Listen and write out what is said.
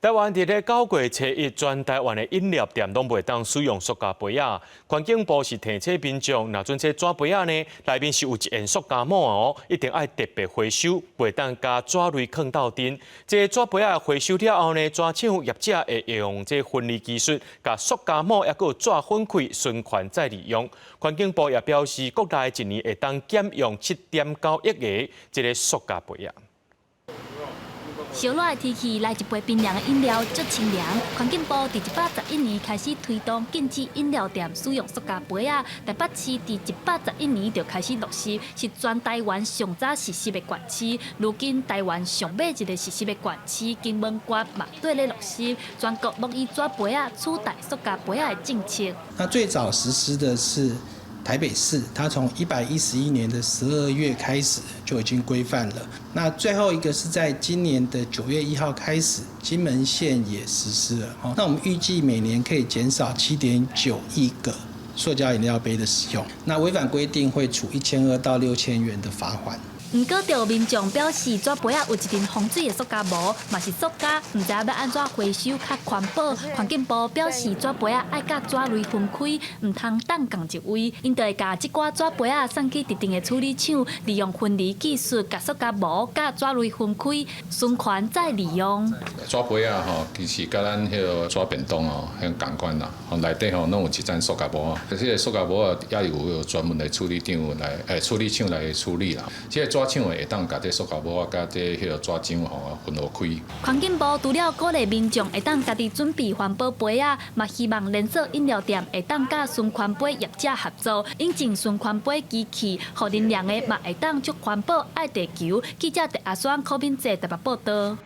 台灣佇咧9月初一，全台灣的飲料店攏袂當使用塑膠杯仔。環境部是提醒民眾，若準這紙杯仔呢，內面是有一緣塑膠膜哦，一定愛特別回收，袂當佮紙類囥鬥陣。這紙杯仔回收了後呢，紙廠業者會用這分離技術，共塑膠膜抑閣有紙粉塊循環再利用。環境部也表示，國內一年會當減用7.9億個這个塑膠杯仔。燒熱的天氣，來一杯冰涼的飲料，足清涼。環境部佇111年開始推動禁止飲料店使用塑膠杯仔，台北市佇111年就開始落實，是全台灣上早實施的縣市。如今台灣上尾一个實施的縣市金門縣嘛綴咧落實，全國攏以紙杯仔取代塑膠杯仔的政策。那最早實施的是台北市，它從111年的12月開始就已經規範了。那最後一個是在今年的9月1號開始，金門縣也實施了。那我們預計每年可以減少7.9億個塑膠飲料杯的使用。那違反規定會處1200到6000元的罰款。毋過，著民眾表示，紙杯仔有一層防水的塑膠膜，嘛是塑膠，毋知影欲按怎回收較環保。環境部表示，紙杯仔愛佮紙類分開，毋通囥仝一位。𪜶就會共這寡紙杯仔送去特定的處理廠，利用分離技術，共塑膠膜佮紙類分開，循環再利用。紙杯仔吼，其實佮咱彼个紙便當吼，很仝款啦。吼，內底吼攏有一層塑膠膜，這个塑膠膜也有專門的處理廠來，處理廠來處理啦。這个紙廠會當共這塑膠膜佮這彼个紙漿吼分予開。環境部除了鼓勵民眾會當家己準備環保杯仔，嘛希望連鎖飲料店會當佮循環杯業者合作，引進循環杯機器，予啉涼的嘛會當足環保愛地球。記者鄭阿雙、柯敏哲台北報導。